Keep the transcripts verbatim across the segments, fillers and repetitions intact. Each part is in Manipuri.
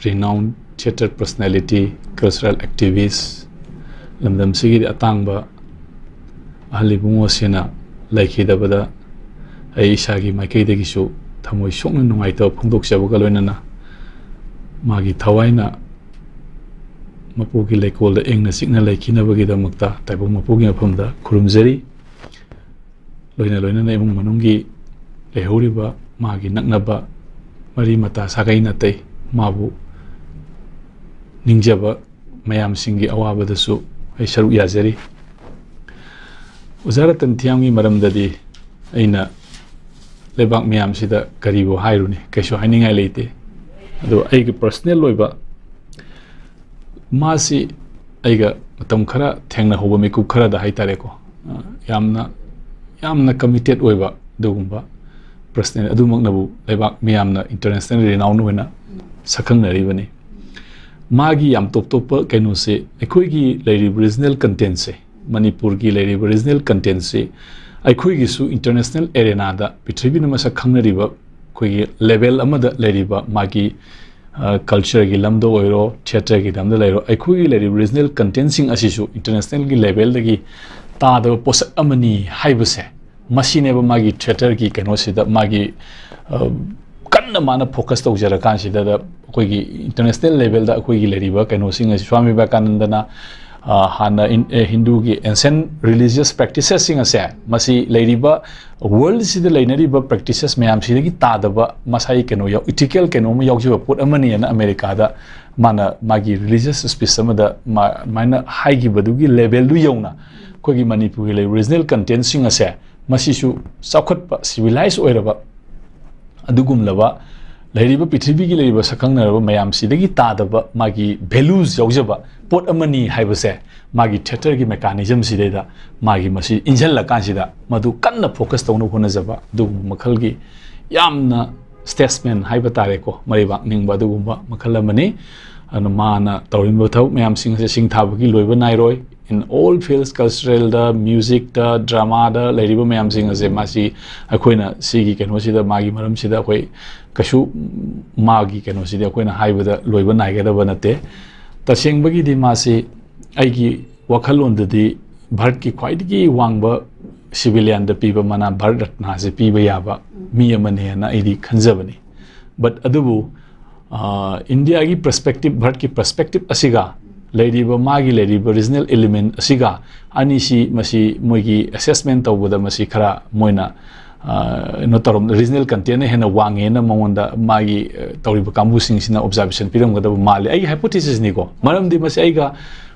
renowned theatre personality, cultural activist, ꯂꯝꯗꯝꯁꯤꯒꯤꯗꯤ ꯑꯇꯥꯡꯕ ꯑꯍꯜ ꯏꯕꯨꯡꯉꯣꯁꯤꯅ ꯂꯩꯈꯤꯗꯕꯗ ꯑꯩ ꯏꯁꯥꯒꯤ ꯃꯥꯏꯀꯩꯗꯒꯤꯁꯨ ꯊꯃꯣꯏ ꯁꯣꯛꯅ ꯅꯨꯡꯉꯥꯏꯇꯕ ꯐꯣꯡꯗꯣꯛꯆꯕꯒ ꯂꯣꯏꯅꯅ ꯃꯥꯒꯤ ꯊꯋꯥꯏꯅ ꯃꯄꯨꯒꯤ ꯂꯩꯀꯣꯜꯗ ꯏꯪꯅ ꯆꯤꯛꯅ ꯂꯩꯈꯤꯅꯕꯒꯤꯗꯃꯛꯇ ꯇꯥꯏꯕꯪ ꯃꯄꯨꯒꯤ ꯃꯐꯝꯗ ꯈꯨꯔꯨꯝꯖꯔꯤ꯫ ꯂꯣꯏꯅ ꯂꯣꯏꯅꯅ ꯏꯃꯨꯡ ꯃꯅꯨꯡꯒꯤ ꯂꯩꯍꯧꯔꯤꯕ ꯃꯥꯒꯤ ꯅꯛꯅꯕ ꯃꯔꯤ ꯃꯇꯥ ꯁꯥꯒꯩ ꯅꯥꯇꯩ ꯃꯥꯕꯨ ꯅꯤꯡꯖꯕ ꯃꯌꯥꯝꯁꯤꯡꯒꯤ ꯑꯋꯥꯕꯗꯁꯨ ꯑꯩ ꯁꯔꯨꯛ ꯌꯥꯖꯔꯤ꯫ ꯑꯣꯖꯥ ꯔꯇꯟ ꯊꯤꯌꯥꯝꯒꯤ ꯃꯔꯝꯗꯗꯤ ꯑꯩꯅ ꯂꯩꯕꯥꯛ ꯃꯌꯥꯝꯁꯤꯗ ꯀꯔꯤꯕꯨ ꯍꯥꯏꯔꯨꯅꯤ, ꯀꯩꯁꯨ ꯍꯥꯏꯅꯤꯡꯉꯥꯏ ꯂꯩꯇꯦ꯫ ꯑꯗꯣ ꯑꯩꯒꯤ personal ꯑꯣꯏꯕ, ꯃꯥꯁꯤ ꯑꯩꯒ ꯃꯇꯝ ꯈꯔ ꯊꯦꯡꯅꯍꯧꯕ ꯃꯤꯀꯨꯞ ꯈꯔꯗ ꯍꯥꯏꯇꯥꯔꯦꯀꯣ, ꯑ, ꯌꯥꯝꯅ, ꯌꯥꯝꯅ committed ꯑꯣꯏꯕ ꯑꯗꯨꯒꯨꯝꯕ personal, ꯑꯗꯨꯃꯛꯅꯕꯨ ꯂꯩꯕꯥꯛ ꯃꯤꯌꯥꯝꯅ international renown ꯑꯣꯏꯅ ꯁꯛꯈꯪꯅꯔꯤꯕꯅꯤ꯫ ꯃꯥꯒꯤ ꯌꯥꯝ ꯇꯣꯞ ꯇꯣꯞꯄ ꯀꯩꯅꯣꯁꯦ, ꯑꯩꯈꯣꯏꯒꯤ ꯂꯩꯔꯤꯕ regional contentꯁꯦ, ꯃꯅꯤꯄꯨꯔꯒꯤ ꯂꯩꯔꯤꯕ regional contentꯁꯦ ꯑꯩꯈꯣꯏꯒꯤꯁꯨ international arenaꯗ ꯄ꯭ꯔꯤꯊꯤꯕꯤꯅ ꯃꯁꯛ ꯈꯪꯅꯔꯤꯕ ꯑꯩꯈꯣꯏꯒꯤ level ꯑꯃꯗ ꯂꯩꯔꯤꯕ ꯃꯥꯒꯤ, ꯑ, cultureꯒꯤ ꯂꯝꯗ ꯑꯣꯏꯔꯣ, theatreꯒꯤ ꯂꯝꯗ ꯂꯩꯔꯣ, ꯑꯩꯈꯣꯏꯒꯤ ꯂꯩꯔꯤꯕ regional contentꯁꯤꯡ ꯑꯁꯤꯁꯨ internationalꯒꯤ levelꯗꯒꯤ ꯇꯥꯗꯕ ꯄꯣꯠꯁꯛ ꯑꯃꯅꯤ ꯍꯥꯏꯕꯁꯦ, ꯃꯁꯤꯅꯦꯕ ꯃꯥꯒꯤ theatreꯒꯤ ꯀꯩꯅꯣꯁꯤꯗ ꯃꯥꯒꯤ, ꯑ, ꯀꯟꯅ ꯃꯥꯅ focus ꯇꯧꯖꯔꯀꯥꯟꯁꯤꯗ ꯑꯩꯈꯣꯏꯒꯤ international levelꯗ ꯑꯩꯈꯣꯏꯒꯤ ꯂꯩꯔꯤꯕ ꯀꯩꯅꯣꯁꯤꯡ ꯑꯁꯤ ꯁ꯭ꯋꯥꯃꯤ ꯚꯤꯕꯦꯀꯥꯅꯟꯗꯅ, ꯑ, ꯍꯥꯟꯅ ꯏꯟ-, ꯑꯦ, ꯍꯤꯟꯗꯨꯒꯤ ancient religious practicesꯁꯤꯡ ꯑꯁꯦ ꯃꯁꯤ ꯂꯩꯔꯤꯕ worldꯁꯤꯗ ꯂꯩꯅꯔꯤꯕ practices ꯃꯌꯥꯝꯁꯤꯗꯒꯤ ꯇꯥꯗꯕ ꯃꯁꯥꯒꯤ ꯀꯩꯅꯣ ꯌꯥꯎ-, ethical ꯀꯩꯅꯣ ꯑꯃ ꯌꯥꯎꯖꯕ ꯄꯣꯠ ꯑꯃꯅꯤꯅ ꯑꯃꯦꯔꯤꯀꯥꯗ ꯃꯥꯅ ꯃꯥꯒꯤ religious speech ꯑꯃꯗ ꯃꯥ-, ꯑꯗꯨꯃꯥꯏꯅ ꯍꯥꯏꯈꯤꯕꯗꯨꯒꯤ levelꯗꯨ ꯌꯧꯅ ꯑꯩꯈꯣꯏꯒꯤ ꯃꯅꯤꯄꯨꯔꯒꯤ ꯂꯩꯔꯤꯕ regional contentꯁꯤꯡ ꯑꯁꯦ ꯃꯁꯤꯁꯨ ꯆꯥꯎꯈꯠꯄ, civilized ꯑꯣꯏꯔꯕ ꯑꯗꯨꯒꯨꯝꯂꯕ ꯂꯩꯔꯤꯕ ꯄ꯭ꯔꯤꯊꯤꯕꯤꯒꯤ ꯂꯩꯔꯤꯕ ꯁꯛꯈꯪꯅꯔꯕ ꯃꯌꯥꯝꯁꯤꯗꯒꯤ ꯇꯥꯗꯕ ꯃꯥꯒꯤ values ꯌꯥꯎꯖꯕ ꯄꯣꯠ ꯑꯃꯅꯤ ꯍꯥꯏꯕꯁꯦ ꯃꯥꯒꯤ theatreꯒꯤ mechanismꯁꯤꯗꯩꯗ ꯃꯥꯒꯤ ꯃꯁꯤ ꯏꯟꯁꯤꯜꯂꯀꯥꯟꯁꯤꯗ ꯃꯗꯨ ꯀꯟꯅ focus ꯇꯧꯅꯕ ꯍꯣꯠꯅꯖꯕ ꯑꯗꯨꯒꯨꯝꯕ ꯃꯈꯜꯒꯤ ꯌꯥꯝꯅ statesman ꯍꯥꯏꯕ ꯇꯥꯔꯦꯀꯣ, ꯃꯔꯩꯕꯥꯛ ꯅꯤꯡꯕ ꯑꯗꯨꯒꯨꯝꯕ ꯃꯈꯜ ꯑꯃꯅꯤ꯫ ꯑꯗꯨꯅ ꯃꯥꯅ ꯇꯧꯔꯤꯕ ꯊꯕꯛ ꯃꯌꯥꯝꯁꯤꯡ ꯑꯁꯦ ꯁꯤꯡꯊꯥꯕꯒꯤ ꯂꯣꯏꯕ ꯅꯥꯏꯔꯣꯏ꯫ In all fields, cultural ꯗ, ꯃ꯭ꯌꯨꯖꯤꯛꯇ, ꯗ꯭ꯔꯃꯥꯗ ꯂꯩꯔꯤꯕ ꯃꯌꯥꯝꯁꯤꯡ ꯑꯁꯦ ꯃꯥꯁꯤ ꯑꯩꯈꯣꯏꯅ ꯁꯤꯒꯤ ꯀꯩꯅꯣꯁꯤꯗ, ꯃꯥꯒꯤ ꯃꯔꯝꯁꯤꯗ ꯑꯩꯈꯣꯏ ꯀꯩꯁꯨ ꯃꯥꯒꯤ ꯀꯩꯅꯣꯁꯤꯗꯤ ꯑꯩꯈꯣꯏꯅ ꯍꯥꯏꯕꯗ ꯂꯣꯏꯕ ꯅꯥꯏꯒꯗꯕ ꯅꯠꯇꯦ꯫ ꯇꯁꯦꯡꯕꯒꯤꯗꯤ ꯃꯥꯁꯤ ꯑꯩꯒꯤ ꯋꯥꯈꯜꯂꯣꯟꯗꯗꯤ ꯚꯥꯔꯠꯀꯤ ꯈ꯭ꯋꯥꯏꯗꯒꯤ ꯋꯥꯡꯕ ꯁꯤꯚꯤꯂꯤꯌꯟꯗ ꯄꯤꯕ ꯃꯅꯥ ꯚꯥꯔꯠ ꯔꯠꯅꯥꯁꯦ ꯄꯤꯕ ꯌꯥꯕ ꯃꯤ ꯑꯃꯅꯦꯅ ꯑꯩꯗꯤ ꯈꯟꯖꯕꯅꯤ꯫ But ꯑꯗꯨꯕꯨ, ꯑ, ꯏꯟꯗꯤꯌꯥꯒꯤ ꯄꯔꯁꯄꯦꯛꯇꯤꯞ, ꯚꯥꯔꯠꯀꯤ ꯄꯔꯁꯄꯦꯛꯇꯤꯞ ꯑꯁꯤꯒ ꯂꯩꯔꯤꯕ, ꯃꯥꯒꯤ ꯂꯩꯔꯤꯕ ꯔꯤꯖꯅꯦꯜ ꯏꯂꯤꯃꯦꯟ ꯑꯁꯤꯒ ꯑꯅꯤꯁꯤ, ꯃꯁꯤ ꯃꯣꯏꯒꯤ ꯑꯦꯁꯦꯁꯃꯦꯟ ꯇꯧꯕꯗ ꯃꯁꯤ ꯈꯔ ꯃꯣꯏꯅ, ꯑ, ꯀꯩꯅꯣ ꯇꯧꯔꯝ, ꯔꯤꯖꯅꯦꯜ ꯀꯟꯇꯦꯟꯅ ꯍꯦꯟꯅ ꯋꯥꯡꯉꯦꯅ ꯃꯉꯣꯟꯗ ꯃꯥꯒꯤ, ꯑ, ꯇꯧꯔꯤꯕ ꯀꯥꯡꯕꯨꯁꯤꯡꯁꯤꯅ ꯑꯣꯕꯖꯥꯔꯕꯦꯁꯟ ꯄꯤꯔꯝꯒꯗꯕ ꯃꯥꯜꯂꯤ, ꯑꯩꯒꯤ ꯍꯥꯏꯄꯣꯊꯤꯁꯤꯁꯅꯤꯀꯣ꯫ ꯃꯔꯝꯗꯤ ꯃꯁꯤ ꯑꯩꯒ,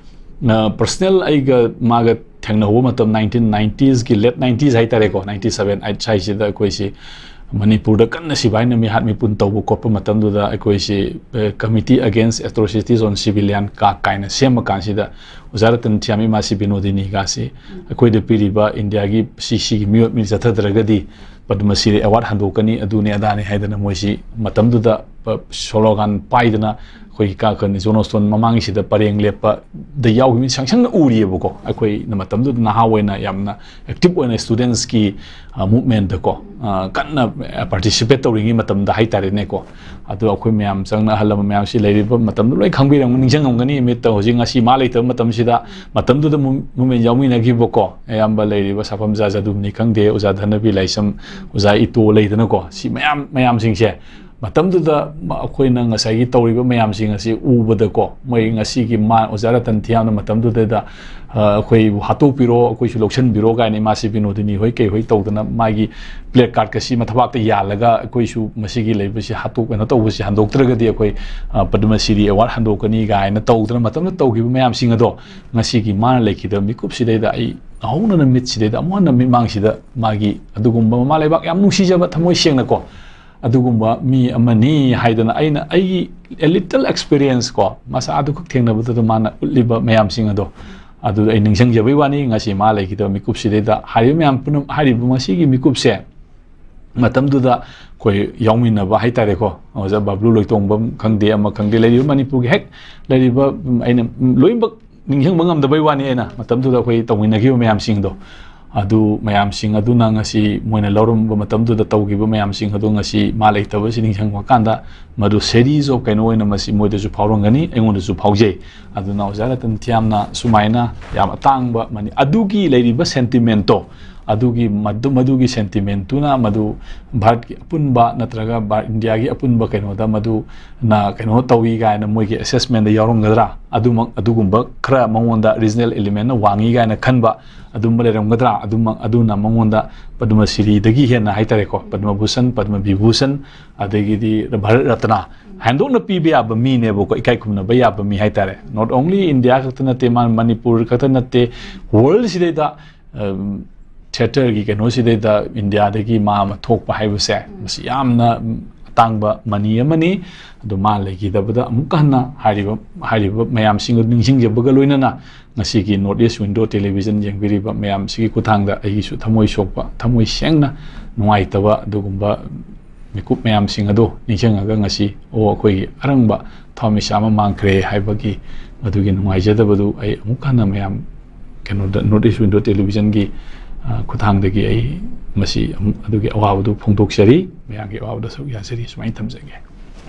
ꯑ, ꯄꯔꯁꯅꯦꯜ ꯑꯩꯒ ꯃꯥꯒ ꯊꯦꯡꯅꯍꯧꯕ ꯃꯇꯝ ꯅꯥꯏꯟꯇꯤꯟ ꯅꯥꯏꯟꯇꯤꯁꯀꯤ ꯂꯦꯠ ꯅꯥꯏꯟꯇꯤꯁ ꯍꯥꯏꯇꯥꯔꯦꯀꯣ, ꯅꯥꯏꯟꯇꯤ ꯁꯚꯦꯟ ꯑꯩꯠ ꯁ꯭ꯋꯥꯏꯁꯤꯗ ꯑꯩꯈꯣꯏꯁꯤ ꯃꯅꯤꯄꯨꯔꯗ ꯀꯟꯅ ꯁꯤꯐꯥꯏꯅ ꯃꯤꯍꯥꯠ ꯃꯤꯄꯨꯟ ꯇꯧꯕ ꯈꯣꯠꯄ ꯃꯇꯝꯗꯨꯗ ꯑꯩꯈꯣꯏꯁꯤ, ꯑ, Committee Against Atrocities on Civilian ꯀꯥ ꯀꯥꯏꯅ ꯁꯦꯝꯕ ꯀꯥꯟꯁꯤꯗ ꯑꯣꯖꯥ ꯔꯇꯟ ꯊꯤꯌꯥꯝ ꯏꯃꯥꯁꯤ ꯕꯤꯅꯣꯗꯤꯅꯤꯒꯥꯁꯤ ꯑꯩꯈꯣꯏꯗ ꯄꯤꯔꯤꯕ ꯏꯟꯗꯤꯌꯥꯒꯤ ꯁꯤ, ꯁꯤꯒꯤ ꯃꯤꯑꯣꯠ ꯃꯤ ꯆꯠꯊꯗ꯭ꯔꯒꯗꯤ ꯄꯗꯃ ꯁꯤꯔꯤ ꯑꯦꯋꯥꯔꯗ ꯍꯟꯗꯣꯛꯀꯅꯤ, ꯑꯗꯨꯅꯤ ꯑꯗꯥꯅꯤ ꯍꯥꯏꯗꯅ ꯃꯣꯏꯁꯤ ꯃꯇꯝꯗꯨꯗ ꯄ-, ꯁꯣꯂꯣꯒꯥꯟ ꯄꯥꯏꯗꯅ ꯑꯩꯈꯣꯏꯒꯤ ꯀꯥ-, ꯀꯩꯅꯣ, ꯖꯣꯟ ꯁ꯭ꯇꯣꯟ ꯃꯃꯥꯡꯒꯤꯁꯤꯗ ꯄꯔꯦꯡ ꯂꯦꯞꯄꯗ ꯌꯥꯎꯈꯤꯕ ꯃꯤ ꯁꯪ ꯁꯪꯅ ꯎꯔꯤꯑꯕꯀꯣ꯫ ꯑꯩꯈꯣꯏꯅ ꯃꯇꯝꯗꯨꯗ ꯅꯍꯥ ꯑꯣꯏꯅ ꯌꯥꯝꯅ ꯑꯦꯛꯇꯤꯚ ꯑꯣꯏꯅ ꯁ꯭ꯇꯨꯗꯦꯟꯠꯁꯀꯤ, ꯑ, ꯃꯨꯚꯃꯦꯟꯠꯇꯀꯣ, ꯑ, ꯀꯟꯅ ꯄꯥꯔꯇꯤꯁꯤꯄꯦꯠ ꯇꯧꯔꯤꯉꯩ ꯃꯇꯝꯗ ꯍꯥꯏꯇꯥꯔꯦꯅꯦꯀꯣ꯫ ꯑꯗꯣ ꯑꯩꯈꯣꯏ ꯃꯌꯥꯝ ꯆꯪꯅ, ꯑꯍꯜ ꯂꯃꯟ ꯃꯌꯥꯝꯁꯤ ꯂꯩꯔꯤꯕ ꯃꯇꯝꯗ ꯂꯣꯏ ꯈꯪꯕꯤꯔꯝꯒꯅꯤ, ꯅꯤꯡꯁꯤꯡꯉꯝꯒꯅꯤ꯫ ꯃꯤꯠꯇ ꯍꯧꯖꯤꯛ ꯉꯁꯤ ꯃꯥ ꯂꯩꯇꯕ ꯃꯇꯝꯁꯤꯗ, ꯃꯇꯝꯗꯨꯗ ꯃꯨ-, ꯃꯨꯚꯃꯦꯟꯠ ꯌꯥꯎꯃꯤꯟꯅꯈꯤꯕꯀꯣ, ꯑꯌꯥꯝꯕ ꯂꯩꯔꯤꯕ ꯁꯥꯐꯝꯖꯥ ꯖꯥꯗꯨꯃꯅꯤ ꯈꯪꯗꯦ, ꯑꯣꯖꯥ ꯙꯅꯕꯤꯔ ꯂꯥꯏꯁ꯭ꯔꯝ, ꯑꯣꯖꯥ ꯏꯇꯣ ꯂꯩꯗꯅꯀꯣ, ꯁꯤ ꯃꯌꯥꯝ, ꯃꯌꯥꯝꯁꯤꯡꯁꯦ ꯃꯇꯝꯗꯨꯗ ꯃ-, ꯑꯩꯈꯣꯏꯅ ꯉꯁꯥꯏꯒꯤ ꯇꯧꯔꯤꯕ ꯃꯌꯥꯝꯁꯤꯡ ꯑꯁꯤ ꯎꯕꯗꯀꯣ, ꯃꯣꯏ ꯉꯁꯤꯒꯤ ꯃꯥ ꯑꯣꯖꯥ ꯔꯇꯟ ꯊꯤꯌꯥꯝꯅ ꯃꯇꯝꯗꯨꯗꯩꯗ, ꯑ, "ꯑꯩꯈꯣꯏꯕꯨ ꯍꯥꯠꯇꯣꯛꯄꯤꯔꯣ, ꯑꯩꯈꯣꯏꯁꯨ ꯂꯧꯁꯤꯟꯕꯤꯔꯣ" ꯀꯥꯏꯅ ꯏꯃꯥꯁꯤ ꯕꯤꯅꯣꯗꯤꯅꯤ ꯍꯣꯏ ꯀꯩ ꯍꯣꯏ ꯇꯧꯗꯅ ꯃꯥꯒꯤ ꯄ꯭ꯂꯦ ꯀꯥꯔꯠꯀꯁꯤ ꯃꯊꯕꯥꯛꯇ ꯌꯥꯜꯂꯒ, "ꯑꯩꯈꯣꯏꯁꯨ ꯃꯁꯤꯒꯤ ꯂꯩꯕꯁꯤ ꯍꯥꯠꯇꯣꯛ-, ꯀꯩꯅꯣ ꯇꯧꯕꯁꯤ ꯍꯟꯗꯣꯛꯇ꯭ꯔꯒꯗꯤ ꯑꯩꯈꯣꯏ, ꯑ, ꯄꯗꯃ ꯁꯤꯔꯤ ꯑꯦꯋꯥꯔꯗ ꯍꯟꯗꯣꯛꯀꯅꯤ" ꯀꯥꯏꯅ ꯇꯧꯗꯅ ꯃꯇꯝꯗꯨꯗ ꯇꯧꯈꯤꯕ ꯃꯌꯥꯝꯁꯤꯡ ꯑꯗꯣ ꯉꯁꯤꯒꯤ ꯃꯥꯅ ꯂꯩꯈꯤꯗꯕ ꯃꯤꯀꯨꯞꯁꯤꯗꯩꯗ ꯑꯩ ꯉꯥꯍꯧꯅꯅ ꯃꯤꯠꯁꯤꯗꯩꯗ ꯑꯃꯨꯛ ꯍꯟꯅ ꯃꯤꯠꯃꯥꯡꯁꯤꯗ ꯃꯥꯒꯤ ꯑꯗꯨꯒꯨꯝꯕ ꯃꯃꯥ ꯂꯩꯕꯥꯛ ꯌꯥꯝ ꯅꯨꯡꯁꯤꯖꯕ ꯊꯃꯣꯏ ꯁꯦꯡꯅꯀꯣ, ꯑꯗꯨꯒꯨꯝꯕ ꯃꯤ ꯑꯃꯅꯤ ꯍꯥꯏꯗꯅ ꯑꯩꯅ ꯑꯩꯒꯤ a little experience ꯀꯣ, ꯃꯁꯥ ꯑꯗꯨꯈꯛ ꯊꯦꯡꯅꯕꯗꯨꯗ ꯃꯥꯅ ꯎꯠꯂꯤꯕ ꯃꯌꯥꯝꯁꯤꯡ ꯑꯗꯣ, ꯑꯗꯨꯗ ꯑꯩ ꯅꯤꯡꯁꯤꯡꯖꯕꯩ ꯋꯥꯅꯤ꯫ ꯉꯁꯤ ꯃꯥ ꯂꯩꯈꯤꯗꯕ ꯃꯤꯀꯨꯞꯁꯤꯗꯩꯗ ꯍꯥꯏꯔꯤꯕ ꯃꯌꯥꯝ ꯄꯨꯝꯅꯃꯛ, ꯍꯥꯏꯔꯤꯕ ꯉꯁꯤꯒꯤ ꯃꯤꯀꯨꯞꯁꯦ ꯃꯇꯝꯗꯨꯗ ꯑꯩꯈꯣꯏ ꯌꯥꯎꯃꯤꯟꯅꯕ ꯍꯥꯏꯇꯥꯔꯦꯀꯣ, ꯑꯣꯖꯥ ꯕꯥꯕ꯭ꯂꯨ ꯂꯣꯏꯇꯣꯡꯕꯝ ꯈꯪꯗꯦ, ꯑꯃ ꯈꯪꯗꯦ, ꯂꯩꯔꯤꯕ ꯃꯅꯤꯄꯨꯔꯒꯤ ꯍꯦꯛ ꯂꯩꯔꯤꯕ, ꯎꯝ, ꯑꯩꯅ, ꯎꯝ, ꯂꯣꯏꯅꯃꯛ ꯅꯤꯡꯁꯤꯡꯕ ꯉꯝꯗꯕꯩ ꯋꯥꯅꯤ꯫ ꯑꯩꯅ ꯃꯇꯝꯗꯨꯗ ꯑꯩꯈꯣꯏ ꯇꯧꯃꯤꯟꯅꯈꯤꯕ ꯃꯌꯥꯝꯁꯤꯡꯗꯣ, ꯑꯗꯨ ꯃꯌꯥꯝꯁꯤꯡ ꯑꯗꯨꯅ ꯉꯁꯤ ꯃꯣꯏꯅ ꯂꯧꯔꯝꯕ ꯃꯇꯝꯗꯨꯗ ꯇꯧꯈꯤꯕ ꯃꯌꯥꯝꯁꯤꯡ ꯑꯗꯨ ꯉꯁꯤ ꯃꯥ ꯂꯩꯇꯕꯁꯤ ꯅꯤꯡꯁꯤꯡꯕ ꯀꯥꯟꯗ, ꯃꯗꯨ series of ꯀꯩꯅꯣ ꯑꯣꯏꯅ ꯃꯁꯤ ꯃꯣꯏꯗꯁꯨ ꯐꯥꯎꯔꯝꯒꯅꯤ, ꯑꯩꯉꯣꯟꯗꯁꯨ ꯐꯥꯎꯖꯩ꯫ ꯑꯗꯨꯅ ꯑꯣꯖꯥ ꯔꯇꯟ ꯊꯤꯌꯥꯝꯅ ꯁꯨꯃꯥꯏꯅ ꯌꯥꯝ ꯑꯇꯥꯡꯕ ꯃꯅꯤ, ꯑꯗꯨꯒꯤ ꯂꯩꯔꯤꯕ sentimentꯇꯣ, ꯑꯗꯨꯒꯤ ꯃꯗꯨ-, ꯃꯗꯨꯒꯤ sentimentꯇꯨꯅ ꯃꯗꯨ ꯚꯥꯔꯠꯀꯤ ꯑꯄꯨꯟꯕ ꯅꯠꯇ꯭ꯔꯒ ꯚꯥꯔꯠ, ꯏꯟꯗꯤꯌꯥꯒꯤ ꯑꯄꯨꯟꯕ ꯀꯩꯅꯣꯗ ꯃꯗꯨꯅ ꯀꯩꯅꯣ ꯇꯧꯏ ꯀꯥꯏꯅ ꯃꯣꯏꯒꯤ assessmentꯇ ꯌꯥꯎꯔꯝꯒꯗ꯭ꯔꯥ? ꯑꯗꯨꯃꯛ, ꯑꯗꯨꯒꯨꯝꯕ ꯈꯔ ꯃꯉꯣꯟꯗ regional elementꯅ ꯋꯥꯡꯉꯤ ꯀꯥꯏꯅ ꯈꯟꯕ ꯑꯗꯨꯝꯕ ꯂꯩꯔꯝꯒꯗ꯭ꯔꯥ? ꯑꯗꯨꯃꯛ, ꯑꯗꯨꯅ ꯃꯉꯣꯟꯗ ꯄꯗꯃ ꯁ꯭ꯔꯤꯗꯒꯤ ꯍꯦꯟꯅ ꯍꯥꯏꯇꯥꯔꯦꯀꯣ, ꯄꯗꯃ ꯚꯨꯁꯟ, ꯄꯗꯃ ꯕꯤꯚꯨꯁꯟ, ꯑꯗꯒꯤꯗꯤ ꯚꯥꯔꯠ ꯔꯠꯅ ꯍꯦꯟꯗꯣꯛꯅ ꯄꯤꯕ ꯌꯥꯕ ꯃꯤꯅꯦꯕꯀꯣ, ꯏꯀꯥꯏ ꯈꯨꯝꯅꯕ ꯌꯥꯕ ꯃꯤ ꯍꯥꯏꯇꯥꯔꯦ꯫ Not only ꯏꯟꯗꯤꯌꯥ ꯈꯛꯇ ꯅꯠꯇꯦ, ꯃꯥ ꯃꯅꯤꯄꯨꯔ ꯈꯛꯇ ꯅꯠꯇꯦ, worldꯁꯤꯗꯩꯗ, ꯑꯝ, theatreꯒꯤ ꯀꯩꯅꯣꯁꯤꯗꯩꯗ ꯏꯟꯗꯤꯌꯥꯗꯒꯤ ꯃꯥ ꯑꯃ ꯊꯣꯛꯄ ꯍꯥꯏꯕꯁꯦ, ꯃꯁꯤ ꯌꯥꯝꯅ, ꯎꯝ, ꯑꯇꯥꯡꯕ ꯃꯅꯤ ꯑꯃꯅꯤ꯫ ꯑꯗꯣ ꯃꯥ ꯂꯩꯈꯤꯗꯕꯗ ꯑꯃꯨꯛꯀ ꯍꯟꯅ ꯍꯥꯏꯔꯤꯕ, ꯍꯥꯏꯔꯤꯕ ꯃꯌꯥꯝꯁꯤꯡ ꯑꯗꯨ ꯅꯤꯡꯁꯤꯡꯖꯕꯒ ꯂꯣꯏꯅꯅ ꯉꯁꯤꯒꯤ North East Window Television ꯌꯦꯡꯕꯤꯔꯤꯕ ꯃꯌꯥꯝꯁꯤꯒꯤ ꯈꯨꯠꯊꯥꯡꯗ ꯑꯩꯒꯤꯁꯨ ꯊꯃꯣꯏ ꯁꯣꯛꯄ, ꯊꯃꯣꯏ ꯁꯦꯡꯅ ꯅꯨꯡꯉꯥꯏꯇꯕ ꯑꯗꯨꯒꯨꯝꯕ ꯃꯤꯀꯨꯞ ꯃꯌꯥꯝꯁꯤꯡ ꯑꯗꯨ ꯅꯤꯡꯁꯤꯡꯉꯒ ꯉꯁꯤ, ꯑꯣ, ꯑꯩꯈꯣꯏꯒꯤ ꯑꯔꯪꯕ ꯊꯋꯥꯟꯃꯤꯆꯥꯛ ꯑꯃ ꯃꯥꯡꯈ꯭ꯔꯦ ꯍꯥꯏꯕꯒꯤ ꯃꯗꯨꯒꯤ ꯅꯨꯡꯉꯥꯏꯖꯗꯕꯗꯨ ꯑꯩ ꯑꯃꯨꯛ ꯍꯟꯅ ꯃꯌꯥꯝ ꯀꯩꯅꯣꯗ, North East Window Televisionꯒꯤ, ꯑ, ꯈꯨꯠꯊꯥꯡꯗꯒꯤ ꯑꯩ ꯃꯁꯤ ꯑꯃꯨꯛ ꯑꯗꯨꯒꯤ ꯑꯋꯥꯕꯗꯨ ꯐꯣꯡꯗꯣꯛꯆꯔꯤ, ꯃꯌꯥꯝꯒꯤ ꯑꯋꯥꯕꯗ ꯁꯔꯨꯛ ꯌꯥꯖꯔꯤ꯫ ꯁꯨꯃꯥꯏꯅ ꯊꯝꯖꯒꯦ꯫